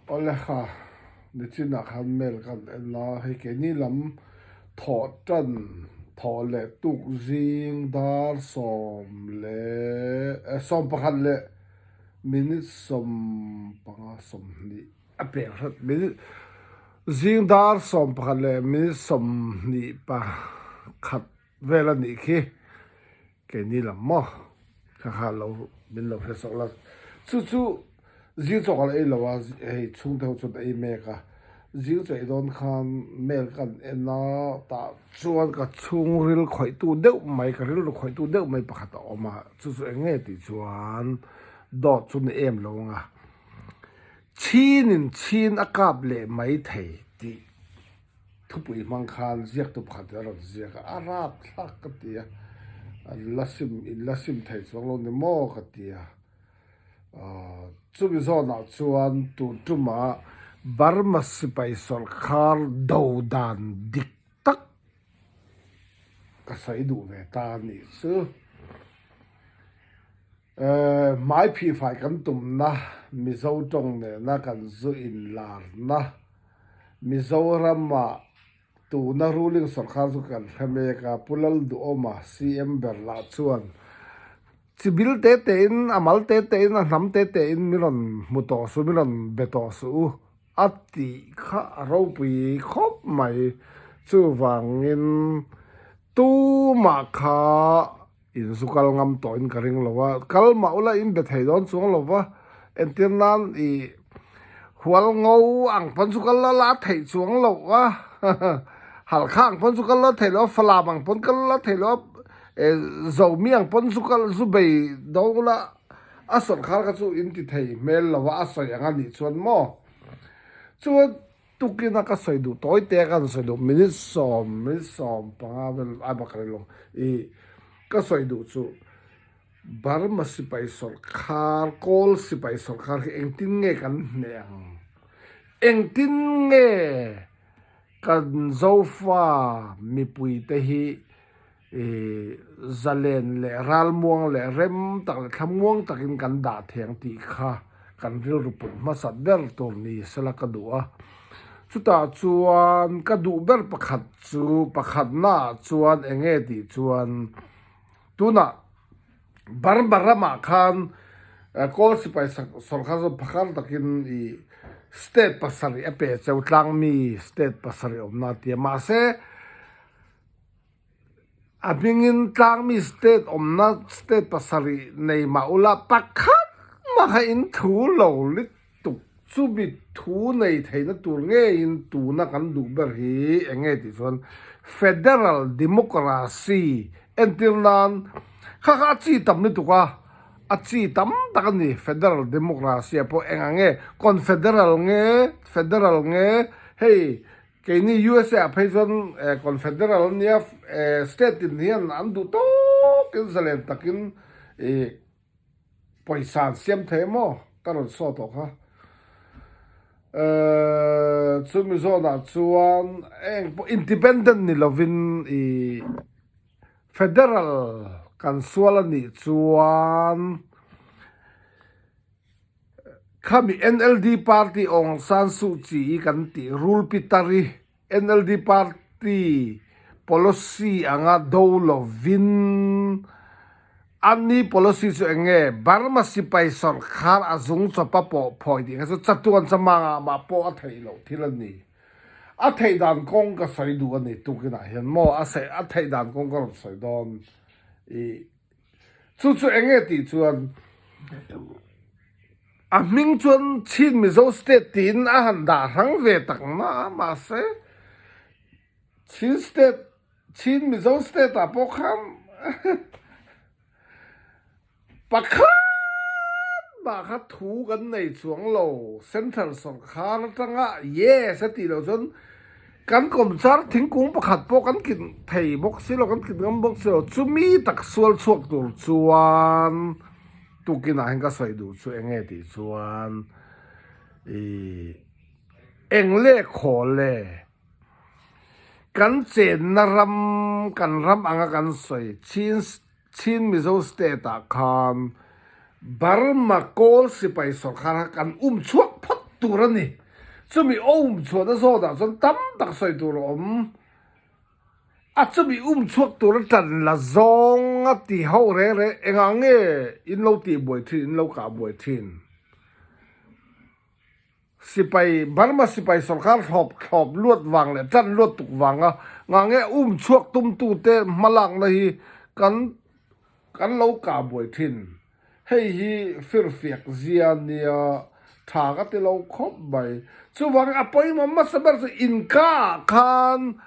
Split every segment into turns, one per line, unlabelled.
Awle kha, nichinah khan mail kan en a, hei keini lam thawh tan thawh leh tuk zing dar sawm leh 11 leh minute 15 20 a pek hret minute zing dar 11 leh minute 21 vel a nih khi keini lam maw kha kha lo min lo hre sawk la chu chu zing chaw ka la ei lo a hei chhungte ho chuan ei mek a zing chaw ei dawn khan mail ka han en a tah chuan ka chhungril khawih tu deuh mai ka rilru khawih tu deuh mai pakhat a awm a chu chu eng nge tih chuan dawt chu ni em lo ang a chhinin chhin a kap leh mai thei tih. Thupui hmang khan ziaktu pakhat a rawn ziak a, a rap thlak ka ti a, an la sim, in la sim thei chuang lo ni maw ka ti a. Chumi zawnah chuan tun tumah Burma sipai sawrkar do dan dik tak ka sawi duh ve ta a nih chu. Hmai phihfai kan tumna, Mizo tawng nena kan zu inlarna, Mizoramah tuna ruling sawrkar chu kan hre mek a, Pu Lalduhawma CM ber lah chuan chibil te tein, a mal te tein, a hnam te tein min rawn hmu tawh suh, min rawn be tawh suh u a tih kha a ropui khawp mai. Chuvangin tumah kha In zu kal ngam tawhin ka ring lo a, kal mah ula in be thei dawn chuang lo va, entir nan i hual ngo ang pawn chu kal la la theih chuang lo a, halkha ang pawn chu kal la theih lo a, falam ang pawn kal la theih lo a, e zomi ang pawn chu kal zu bei dawn ula a sawrkhar kha chu in ti thei hmel lo a, a sawi ang a nih chuan maw chuan. Tukin a ka sawi duh tawi te a kan sawi duh minute sawm minute 15 vel ai bak rei lo i ka sawi duh chu Burma sipai sawrkhar Kawl sipai sawrkhar hi engtin nge kan hneh ang engtin nge kan Zofa mipui te hi I zalen leh ralmuang leh rem tak leh thlamuang takin kan dah theng tih kha kan rilru put hmasat ber tur ni sela ka duh a. Chutah chuan ka duh ber pakhat chu pakhatnaah chuan eng nge tih chuan tunah Burma ramah khan Kawl sipai sawrkar chuan phakar takin i state pasarih a pe cheu tlangmi state pasarih awmna a ti a mahse A hmingin tlangmi state awmna state pasarih nei mah ula pakhat mah kha in thu lo lutuk chumi thu nei theihna tur ngeiin tuna kan duh ber hi eng nge tih chuan Federal Democracy entir nan kha kha a chi tam lutuk a, a chi tam tak a ni Federal Democracy ah pawh eng ang nge Confederal nge Federal nge hei Keini USA ah phei chuan Confederal an nia, state tin hian an duh tawkin zalen takin pawisa an siam thei emaw ka rawn saw tawh kha. Chumi zawnah chuan eng pawh independent ni lovin federal kan sual a nih chuan Khami NLD party Aung San Suu Kyi kan tih Rulpitari NLD party policy anga do lovin ani policy chu eng nge Burma sipai sawrkhar a zung chawpa pawh phawi tih kha chu chatuan chamanga mah pawh a theih loh thil a ni. A theih dan kawng ka sawi duh a ni tukinah hian maw a theih dan kawng ka rawn sawi dawn i Chu chu eng nge tih chuan a hming chuan Chin Mizo State tiin a han dah hrang ve tak na a, mahse Chin State, Chin Mizo State ah pawh khan pakhat mah kha thu kan nei chuang lo, Central sawrkhar atanga yes a tih loh chuan Kan kawmchar thingkung pakhat pawh kan kit thei bawk si lo, kan kit ngam bawk si lo. Chumi tak sual chhuak tur chuan tukinah hian ka sawi duh chu eng nge tih chuan ih eng leh khaw le kan chenna ram kan ram anga kan sawi chin Chin Mizo State ah khan Burma Kawl sipai sawrkhar kha kan um chhuak phawt. tur a ni. Chumi um chhuahna zawnah chuan tam tak sawi tur a awm. A chumi um chhuak tura tan la zawng a ti ho reng reng engah nge in lo tih buai thin, in lo kah buai thin. Sipai, Burma sipai sorkar thlawp thlawp luat vang leh tan luat tuk vanga ngah nge um chhuak tumtute hmalakna hi kan kan lo kah buai thin. Hei hi firfiak zia nia tha ka ti lo khawp mai. Chuvangin a pawimawh hmasa ber chu inka ah khan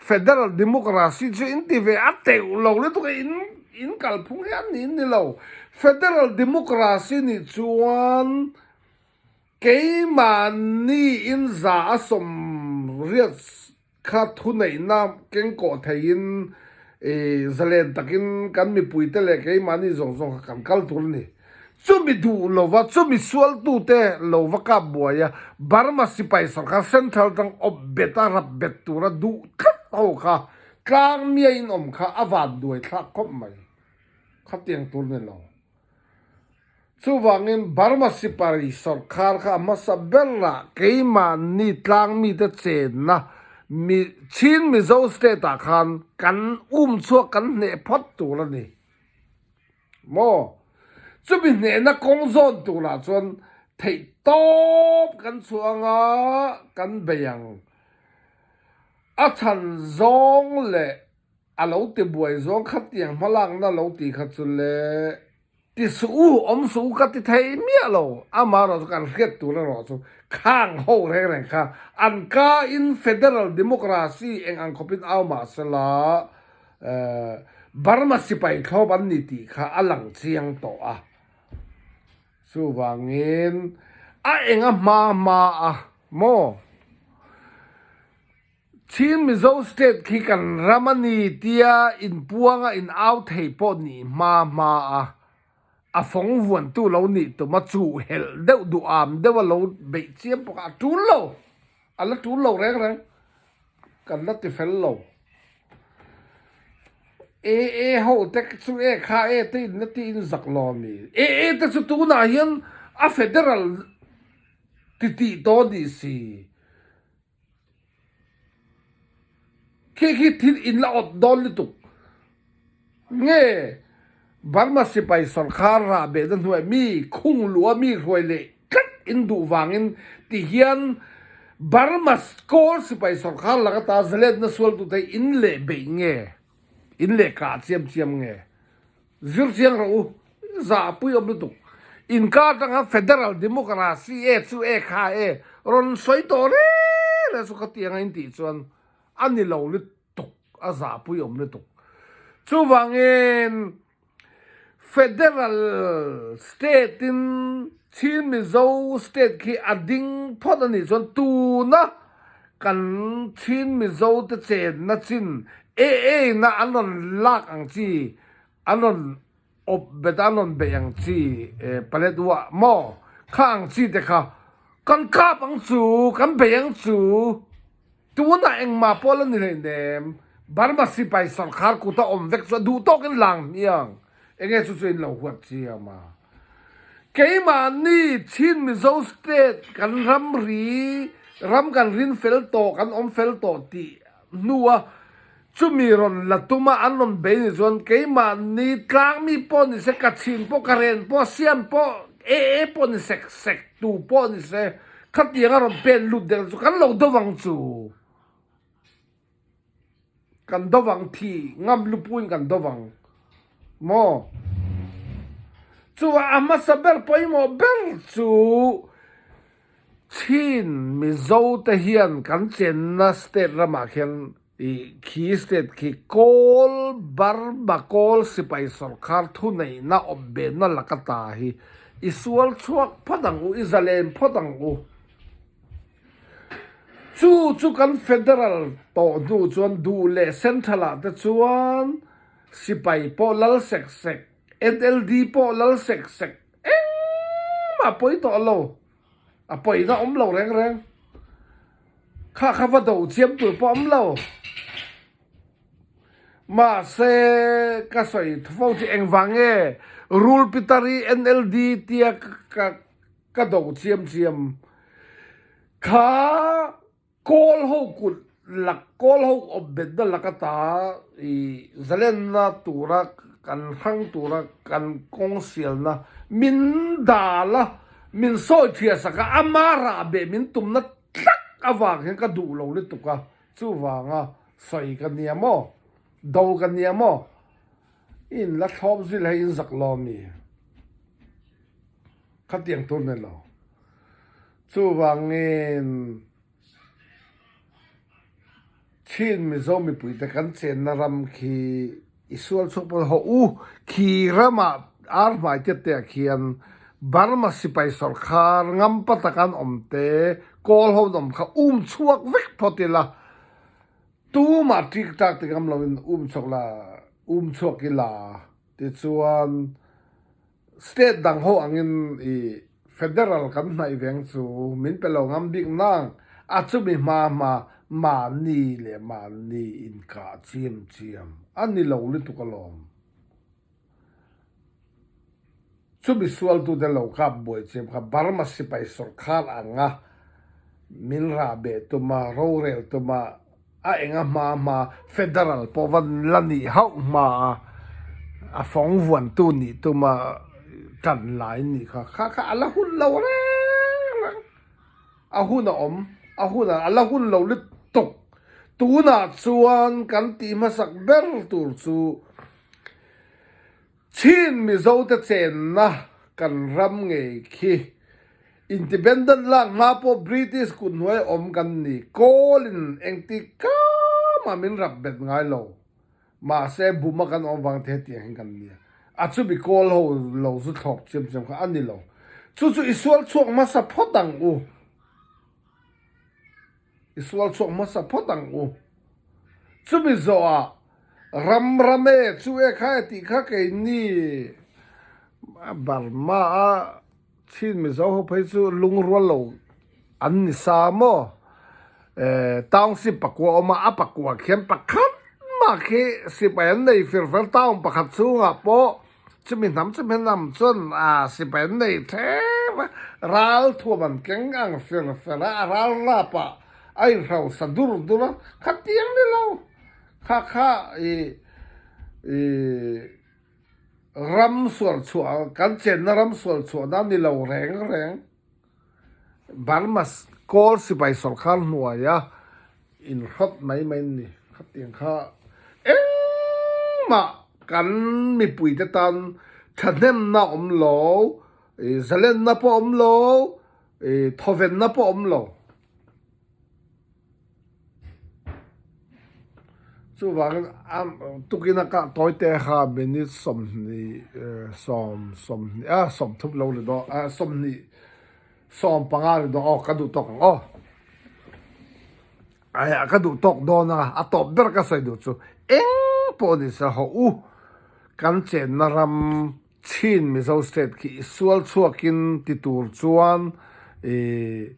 Federal Democracy chu in ti ve a teuh lo lutuk a, in in kalphung hi a ni ni lo. Federal Democracy nih chuan keimahni in za a sawmriat Kha thuneihna kengkawh theiin zalen takin kan mipuite leh keimahni zawng zawng kha kan kal tur a ni. Chumi duh lova, chumi sualtute lo va kap buai a, Burma sipai sorkar central tang awp bet a rap bet tura duh tlat ho kha tlang mia in awm kha a van duai thlak khawp mai. Khatiang tur ni lo. Chuvangin Burma sipai sorkar kha a hmasa berah keimahni tlangmite chenna mi Chin Mizo state ah khan kan um chhuak kan hneh phawt tur a ni maw? Chumi hnehna kawng zawn turah chuan theih tawp kan chhuah anga kan bei ang. A chhan zawng leh a lo ti buai zawng khatiang hmalakna lo ti kha chu le. Ti suh u, awm suh u ka ti thei miah lo. Amaherawh chu kan hriat tur erawh chu khang ho reng reng kha an ka in Federal Democracy eng ang khawpin au mah sela Burma sipai thlawp an ni tih kha a lang chiang tawh a. Chuvangin a eng a hma hma a maw? Chin Mizo State khi kan ram a ni tia inpuanga in au thei pawh nih hma hma a, a fawng vuantu lo nih tum a chuh helh deuh duh am deuh a lo beih chiam bawk a, a tul lo, a la tul lo reng reng, kan la ti fel lo. AA ho te chu e kha e te in la ti in zak lo a mi? AA te chu tunah hian a federal ti tih tawh a nih si. Khi khi thil in la awt dawn lutuk nge Burma sipai sorkar rah behna hnuai mi khung luh a mi hruai leh tlat in duh vangin ti hian Burma kawl sipai sorkar laka ta zaletna sualtute in leh beih nge in leh kah chiam chiam nge Zir chiang rawh u, zah pui awm lutuk. Inkar atanga Federal Democracy e chu e kha e rawn sawi tawh reng reng chu khatiang a intih chuan a ni lo lutuk, a zah pui awm lutuk. Chuvangin Federal State in Chin Mizo State khi a ding phawt a nih chuan tuna kan Chin Mizo te chenna chin AA na an rawn lak ang chi, an rawn awp bet a, an rawn beih ang chi palet uah maw kha ang chi te kha kan kap ang chu, kan beih ang chu, tunah engmah pawh la ni hleinem, Burma sipai sorkar kuta awm vek chu a duh tawkin lang hmiang, enge chu chu in lo huat chiam a. Keimahni Chin Mizo State kan ramri ram kan rin fel tawh, kan awm fel tawh tih hnua chumi rawn la tuma an rawn bei ni chuan keimahni tlangmi pawh ni se, Kachin pawh, Karen pawh, Siam pawh, AA pawh ni sek sek tu pawh ni se khatiang a rawn pen lut deuh chu kan lo do vang chu. Kan do vang thi ngam lupuin kan do vang maw? Chuvah a hmasa ber pawimawh ber chu Chin Mizo te hian kan chenna state ramah khian ih khi state khi Kawl Burma Kawl sipai sorkar thuneihna awpbehna laka ta hi i sual chhuak phawt ang u, i zalen phawt ang u. Chu chu kan federal tawh hnu chuan duh leh central ah te chuan sipai pawh lal sek sek, NLD pawh lal sek sek engmah pawi tawh lo, a pawina awm lo reng reng. Kha kha va do chiam tur pawh awm lo. Mahse ka sawi fo chu engvang nge Rulpitari NLD tia ka Ka do chiam chiam. Kha Kawl ho kut lak, kawl ho awp betna lak ata i zalenna tura kan hrang tura kan kawng sialna min dal a, min sawi thiah sak a, ama rah beh min tumna tlat avang hian ka duh lo lutuk a, chuvanga sawi ka nia maw, do ka nia maw, i inla thlawp zui hei in zak lo ami? Khatiang tur ni lo. Chuvangin Chin Mizo mipuite kan chenna ram khi i sual chhuak pawh hawh u, khi ramah ar hmai tiat te ah khian Burma sipai sawrkhar ngampa taka an awm te, kawl ho an awm kha um chhuak vek phawt ila, tumah ṭik ṭak ti ngam loin um chhuak la, um chhuak ila tichuan State dang ho angin i Federal kan hnaih veng chu min pe lo ngam bik nang, a chumi hma hma mahni leh mahni inkah chiam chiam a ni lo lutuk alawm. Chumi sualtute lo kap buai chiam kha Burma sipai sawrkhar anga min rah beh tuma rorel tuma A enga hma hma Federal pawh va la nih hauh hma a, a fawng vuantu nih tuma tan lai nih kha, kha kha a la hun lo reng reng. A hun a awm, a hun a la hun lo lutuk. Tunah chuan kan tih hmasak ber tur chu Chin Mizote chenna kan ram ngei khi Independent lak hma pawh British kut hnuai awm kan ni. Kawlin engti kamah min rap bet ngai lo. Mahse buma kan awm vang te hetiang hian kan nia. A chumi kawl ho lo zu thlawk chiam chiam kha a ni lo. Chu chu i sual chhuak hmasa phawt ang u. I sual chhuak hmasa phawt ang u. Chumi zawhah ram ram e, chu e kha e tih kha keini Burma a Chin Mizo ho phei chu lungrual lo an ni sa maw? Township pakua awm a, a pakua khian pakhat mah khi sipai an nei fir fel town pakhat chhungah pawh Chumi hnam chumi hnam chuan a sipai an nei thep a, ral thuam an keng ang fer fer a, a ral rap ah a inhrosa dur dur a, khatiang ni lo, kha kha i i ram sual chhuah kan chenna ram sual chhuahna ni lo reng reng. Burma Kawl sipai sawrkhar hnuaia inhrawt mai mai an ni. Khatiang kha engmah kan mipuite tan thahnemna awm lo, zalenna pawh awm lo, thawvenna pawh awm lo. Chuvangin a tukin a kah tawi te kha minute 20 sawm 20 a 30 lo ni dawn a 20 15 ni dawn aw ka duh tawk ang aw ai ka duh tawk dawn a a tawp ber ka sawi duh chu eng pawh ni se haw u kan chenna ram Chin Mizo state khi i sual chhuakin ti tur chuan ih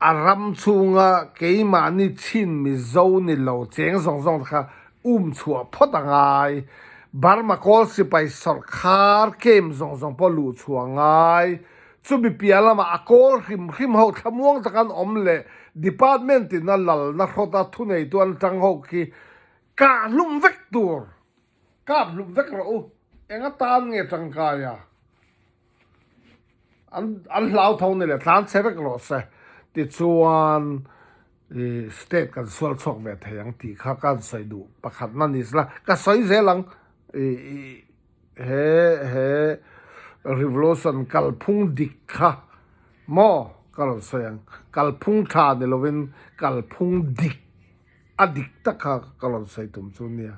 A ram chhunga keimahni Chin Mizo ni lo cheng zawng zawng te kha um chhuah phawt a ngai. Burma Kawl sipai sawrkhar camp zawng zawng pawh luh chhuah a ngai. Chumi piah lamah a kawl hrim hrim ho thlamuang taka an awm leh department in a lalna hrawta thuneitu an tang ho khi kah hlum vek tur. Kap hlum vek rawh u. Eng atan nge tangkai a? An an hlau tho ni le tlan che vek rawh se tichuan i state kan sual chhuak ve thei ang tih kha ka han sawi duh pakhatna ni sela ka sawi zel ang i i he he revolution kalphung dik kha maw ka rawn sawi ang kalphung tha ni lovin kalphung dik a dik tak kha ka rawn sawi tum chu nia.